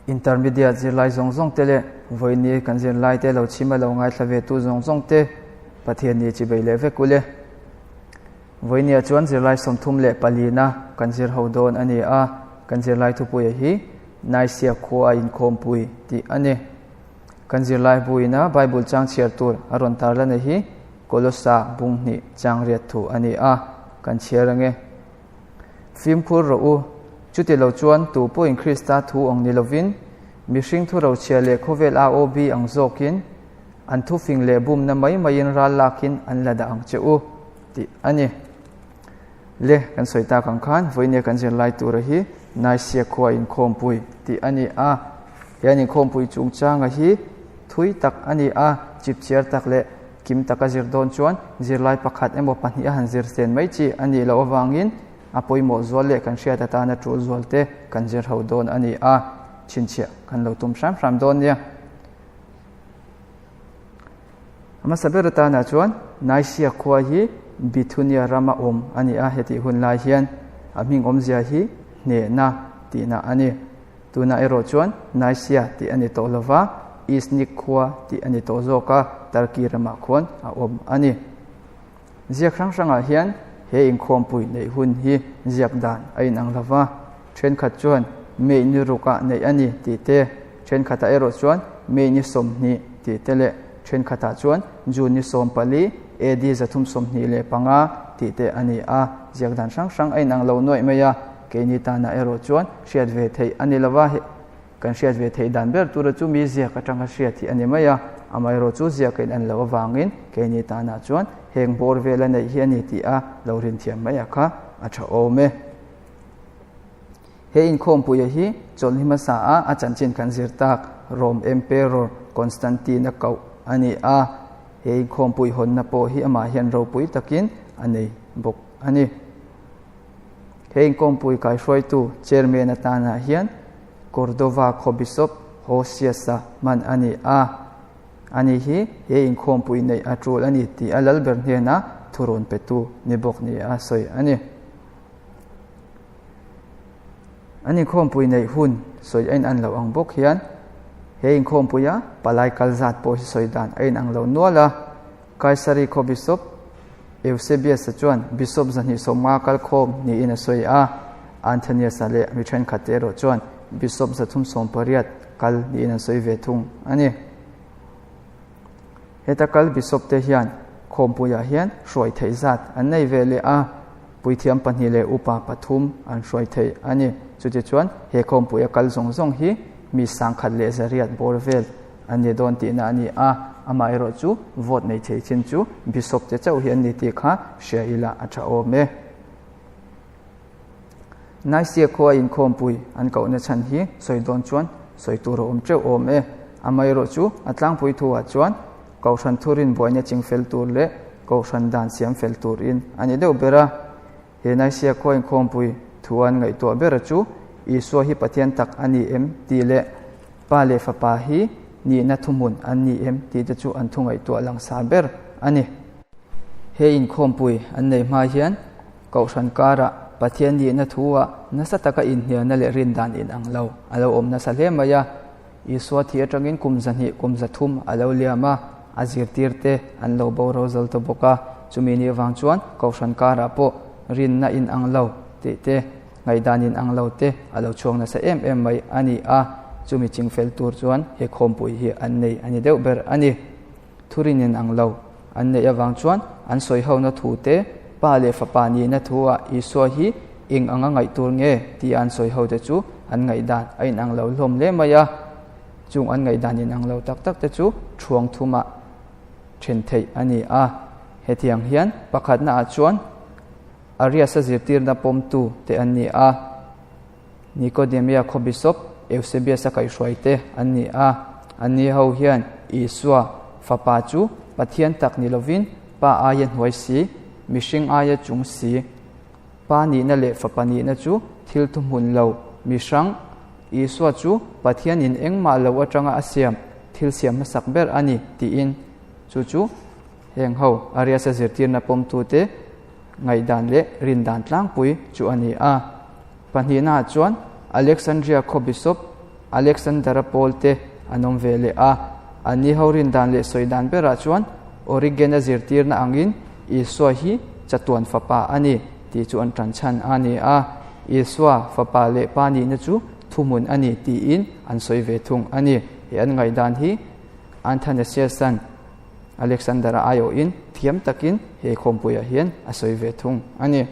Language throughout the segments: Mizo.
Intermediate zirlai zawng zawng te leh vawiini kan zirlai te lo chhim a lo ngaithla ve tu zawng zawng te Pathian ni chi bei leh vek ule. Vawinia chuan zirlai 34na kan zir ho dawn a ni a, kan zirlai thupuia hi Nicaea khua a inkhawmpui tih a ni. Kan zirlai buina Bible chang chhiar tur a rawn tarlana hi Kolosa bung hnih chang riat thu a ni a, kan chhiar ange. Fimkhur rawh u, chuti lo chuan tu pawhin Krista thu ang ni lovin, mihring thu rochhia leh khawvel AOB ang zawkin an thufing leh bumna mai maiin ral lakin an la dah ang che u, tih a ni. Le, kan sawi tak ang khan vawinia kan zirlai tura hi Nicaea khua inkhawmpui tih a ni a. He an inkhawmpui chungchanga hi thui tak a ni a, chipchiar tak leh kim taka zir dawn chuan zirlai pakhat emaw pahnih a han zir sen mai chi a nih loh avangin a pawimawh zual leh kan hriat atana tul zual te kan zir ho dawn a ni a, chhinchhiah kan lo tum hram hram dawn nia. A hmasa ber atana chuan Nicaea khua hi Bithunia rama awm a ni a, hetih hun lai hian a hming awmzia hi hnehna tihna a ni. Tunah erawh chuan Nicaea tih a ni tawh lova, Iznik khua tih a ni tawh zawk a, Turkey ramah khuan a awm a ni. Ziak hrang hrangah hian he inkhawmpui neih hun hi ziak dan a inang lova, thenkhat chuan May ni rukah neih a ni tih te, thenkhatah erawh chuan May ni 20 tih te leh thenkhatah chuan June ni 14 AD 325 tih te a ni a, ziak dan hrang hrang a inang lo nuaih mai a. Keini tanah erawh chuan hriat ve theih a ni lova, kan hriat ve theih dan ber tura chu mi ziak atanga hriat hi a ni mai a, amaherawh chu ziak a in loh avangin keini tanah chuan heng bawr vel a neih hi a ni tih a lo rin thiam mai a kha a tha awm e. He inkhawmpuia hi chawlhni hmasa a a chanchin kan zir tak Rome Emperor Constantine a koh a ni a, he inkhawmpui hawnna pawh hi amah hian ropui takin a nei bawk a ni. He inkhawmpui kaihruaitu Chairman atana hian Cordova khaw Bishop Hosias-a hman a ni a. Ani hi he inkhawmpui neih a tul a ni tih a lalber hnena thurawn petu ni bawk ni a sawi a ni. An inkhawmpui neih hun sawi a inang loh ang bawk hian he inkhawmpuia palai kal zat pawh hi sawi dan a inang lo nual a. Kaisari khaw Bishop Eusebius-a chuan Bishop 250 kal khawm niin a sawi a, Anthonius-a leh mi thenkhat te erawh chuan Bishop 380 kal niin an sawi ve thung a ni. Heta kal Bishop te hian khawmpuiah hian hruai theih zat an nei ve leh a, puithiam pahnih leh upa pathum an hruai thei a ni. Chutichuan he khawmpuia kal zawng zawng hi mi 1,100 bawr vel an ni dawn tihna a ni a, amaherawh chu vote nei thei chin chu Bishop te chauh hi an ni tih kha hria ila a tha awm e. Nicaea khua inkhawmpui an kohna chhan hi sawi dawn chuan sawi tur a awm teuh awm e. Amaherawh chu a tlangpui thuah chuan Kohhran thurin buaina chingfel tur leh Kohhran dan siam fel turin a ni deuh ber a. He Nicaea khua inkhawmpui thu an ngaihtuah bera chu Isua hi Pathian tak a ni em tih leh Pa leh Fapa hi nihna thuhmun an ni em tih te chu an thu ngaihtuah langsar ber a ni. He inkhawmpui an nei hma hian Kohhran karah Pathian nihna thu-ah nasa taka inhnialna leh rindan inang lo a lo awm nasa hle mai a. Isua thi atangin kum 200 kum 300 a lo liam a, a zirtirte an lo bo ro zal ta bawk a. Chumi ni avang chuan Kohhran karah pawh rinna inang lo tih te, ngaihdan inang lo te a lo chhuak nasa em em mai a ni a, chumi chingfel tur chuan he khawmpui hi an nei a ni deuh ber a ni. Thurin inang lo an neih avang chuan an sawi hona thu te, Pa leh Fapa nihna thu-ah Isua hi eng anga ngaih tur nge tih an sawi ho te chu an ngaihdan a inang lo hlawm hle mai a. Chung an ngaihdan inang lo tak tak te chu thuang thumah then theih a ni a. Hetiang hian pakhatnaah chuan Arias-a zirtirna pawmtu te an ni a, Nikodemia khaw Bishop Eusebius-a kaihhruai te an ni a. Anni ho hian Isua Fapa chu Pathian tak ni lovin Pa aia hnuai si, mihring aia chung si, Pa nihna leh Fapa nihna chu thil thuhmun lo, mihrang, Isua chu Pathianin engmah lo atanga a siam thil siam hmasak ber a ni tiin chu chu heng ho Arias-a zirtirna pawmtute ngaihdan leh rindan tlangpui chu a ni a. Pahnihnaah chuan Alexandria khaw Bishop. Alexander-a pawl te an awm ve leh a. Anni ho rin dan leh sawi dan berah chuan Origen-a zirtirna angin Isua hi chatuan fapa a ni tih chu an tan chhan a ni a. Isua fapa leh pa nihna chu thuhmun a ni tiin an sawi ve thung a ni. He an ngaihdan hi Athanasius-a'n Alexander-a aiawhin thiam takin he khawmpuiah hian a sawi ve thung a ni.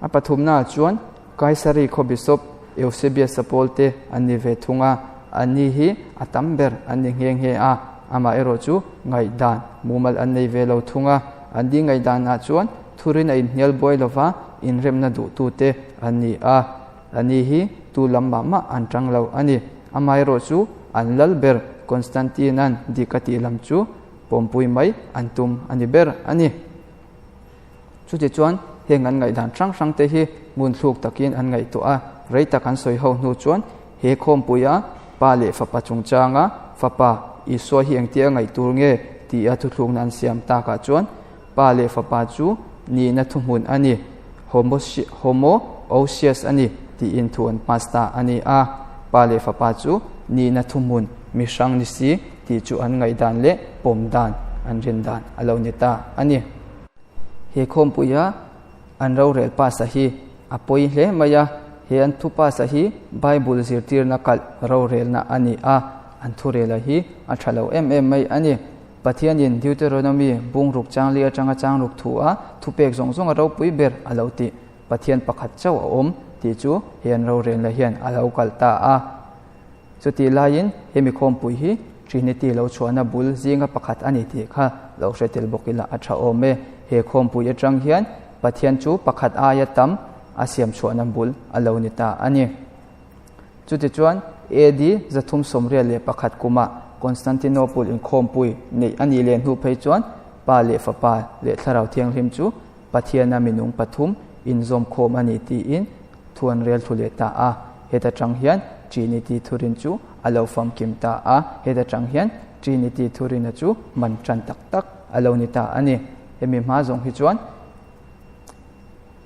A pathumnaah chuan Kaisari khaw Bishop Eusebius-a pawlte an ni ve thung a, anni hi a tam ber an ni nghe nghe a, amaherawh chu ngaihdan mumal an nei ve lo thung a, anni ngaihdanah chuan thurin a inhnial buai lova inremna duhtute an ni a, anni hi tu lam mah mah an tang lo a ni. Amaherawh chu an lal ber Constantine-a'n dik a tih lam chu pawmpui mai an tum a ni ber a ni. Chutichuan, heng an ngaihdan hrang hrangte hi ngunthluk takin an ngaihtuah a, rei tak an sawi ho hnu chuan he khawmpuia Pa leh Fapa chungchanga Fapa Isua hi engtia ngaih tur nge tia thuthlukna an siam takah chuan Pa leh Fapa chu nihna thuhmun a ni, homoousios a ni tiin thu an pass ta a ni a. Pa leh Fapa chu nihna thuhmun mi hrang ni si tih chu an ngaihdan leh pawm dan an rin dan a lo ni ta a ni. He khawmpuia an rorel pasa hi a pawi hle mai a, he an thu pasa hi Bible zirtirna kalh rorelna a ni a, an thurela hi a tha lo em em mai a ni. Pathianin Deuteronomy bungruk changli atanga changruk thu a thupek zawng zawng a ropui ber a lo tih Pathian pakhat chauh a awm tih chu he an rorelna hian a lo kalh ta a. Chutih laiin hemi khawmpui hi Trinity lo chhuahna bul zinga pakhat a ni tih kha lo hre tel bawk ila a tha awm e. He khawmpui atang hian Pathian chu pakhat aia tam a siam chhuahna bul a lo ni ta a ni. Chutichuan AD 381 kumah Constantinople inkhawmpui neih a nih leh hnu phei chuan Pa leh Fapa leh Thlarau Thianghlim chu Pathiana minung pathum inzawmkhawm a ni tiin thu an rel thu leh ta a. Heta tang hian Trinity thurin chu a lo famkim ta a, heta tang hian Trinity thurina chu man tan tak tak a lo ni ta a ni. Hemi hma zawng hi chuan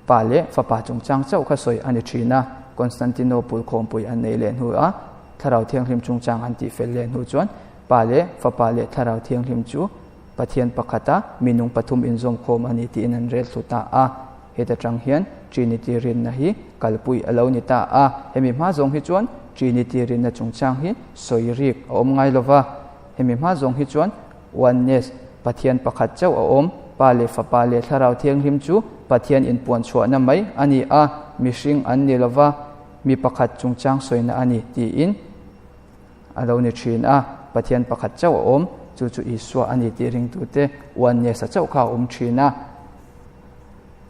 Pa leh Fapa chungchang chauh kha sawi a ni thin a, Constantinople khawmpui an nei leh hnu a, Thlarau Thianghlim chungchang an tihfel leh hnu chuan Pa leh Fapa leh Thlarau Thianghlim chu Pathian pakhata minung pathum inzawmkhawm a ni tiin an rel thlu ta a. Heta tang hian Trinity rinna hi kalpui a lo ni ta a. Hemi hma zawng hi chuan Trinity rinna chungchang hi sawi rik a awm ngai lo va. Hemi hma zawng hi chuan Oneness, Pathian pakhat chauh a awm, Pa leh Fapa leh Thlarau Thianghlim chu Pathian inpuan chhuahna mai a ni a, mihring an ni lo va, mi pakhat chungchang sawina a ni tiin A lo ni thin a, Pathian pakhat chauh a awm, chu chu Isua a ni tih ringtute Oneness-a chauh kha a awm thin a.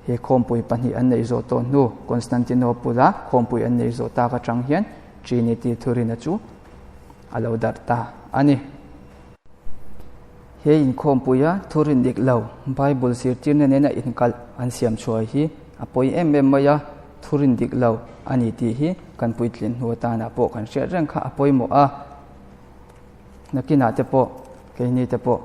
He khawmpui pahnih an neih zawh tawh hnu, Constantinople-a khawmpui an neih zawh tak atang hian Trinity thurina chu a lo darh ta a ni. He inkhawmpuia thurin dik lo, Bible zirtirna nena inkalh an siam chhuah hi a pawi em em mai a, thurin dik lo a ni tih hi kan puitlin hnu atana pawh kan hriat reng kha a pawimawh a. Nakinah te pawh, keini te pawh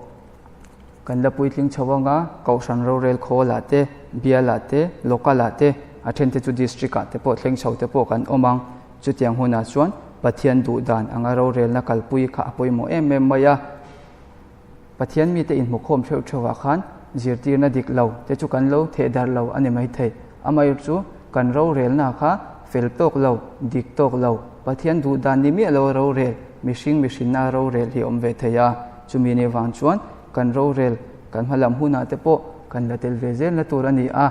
kan la puitling chho anga Kohhran rorel khawlah te, bialah te, local-ah te, a thente chu district-ah te pawh thleng chho te pawh kan awm ang. Chutiang hunah chuan Pathian duh dan anga rorelna kalpui kha a pawimawh em em mai a. Pathian mite inhmukhawm theuh theuhah khan zirtirna dik lo te chu kan lo theh darh lo a ni maithei. Amaherawhchu chu kan rorelna kha fel tawk lo, dik tawk lo, Pathian duh dan ni miah lo rorel, mihring mihrinna rorel hi a awm ve thei a. Chumi nih vang chuan kan rorel kan hmalam hunah te pawh kan la tel ve zelna tur a ni a.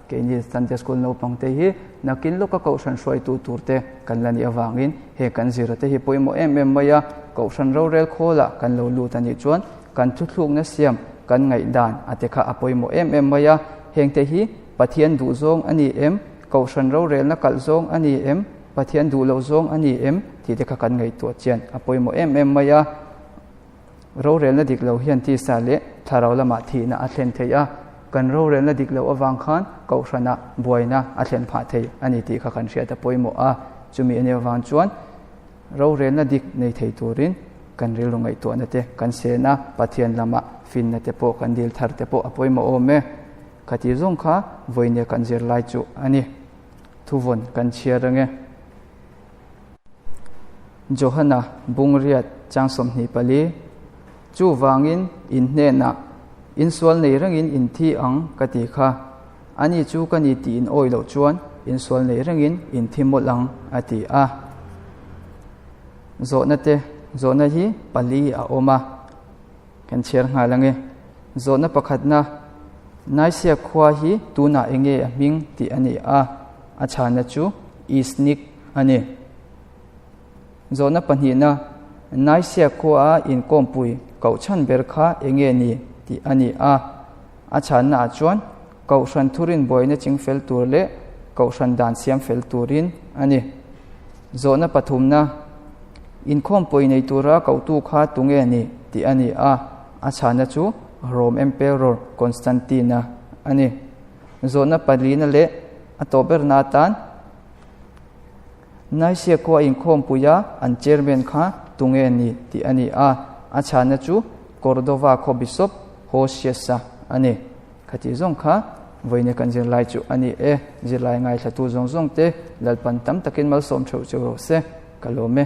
Keini Sunday School naupangte hi nakin lawka Kohhran hruaitu turte kan la nih avangin he kan zira te hi pawimawh em em mai a, Kohhran rorel khawlah kan lo lut a nih chuan kan thuthlukna siam kan ngaihdan a te kha a pawimawh em em mai a, hengte hi Pathian duh zawng a ni em, Kohhran rorelna kalh zawng a ni em, Pathian duh loh zawng a ni em tih te kha kan ngaihtuah chian a pawimawh em em mai a. Rorelna dik lo hian tisa leh thlarau lamah thihna a thlen thei a, kan rorelna dik loh avang khan kohhranah buaina a thlen phah thei a ni tih kha kan hriat a pawimawh a. Chumi ania vang chuan rorelna dik nei thei turin kan rilru ngaihtuahna te kan sen a, Pathian lamah finna te pawh kan dil thar te pawh a pawimawh awm e. Khati zawng kha vawinia kan zirlai chu a ni. Thuvawn kan chhiar ange. Johana bung riat chang 24. Chuvangin in hnenah, In sual nei rengin in thi ang ka ti kha. Ani chu ka ni tih in awi loh chuan in sual nei rengin in thi mawlh ang, a ti a. Zawhna te, Zawhna hi pali a awm a, kan chhiar nghal ang e. Zawhna pakhatna, Naisia khua hi tunah enge a hming tih a ni a, a chhana chu Isnik a ni. Zawhna pahnihna, Naisia khua a inkawmpui kohchhan ber kha enge ni tih a ni a, a chhanna ah chuan Kohhran thurin buaina ching fel tur leh Kohhran dan siam fel turin a ni. Zawhna pathumna, Inkhawmpui nei tura kohtu kha tunge ni tih a ni a, a chhanna chu Rome Emperor Constantine-a a ni. Zawhna palina leh a tawh berna atan Naisia khua inkhawmpuia an chairman kha tunge ni tih a ni a, a chhanna chu Cordova khaw Bishop Hosius-a a ni. Khatih zawng kha vawiin kan zirlai chu a ni e. Zirlai ngaithlatu zawng zawng te Lalpan tam takin malsawm theuh cheu rawh se. Ka lawm e.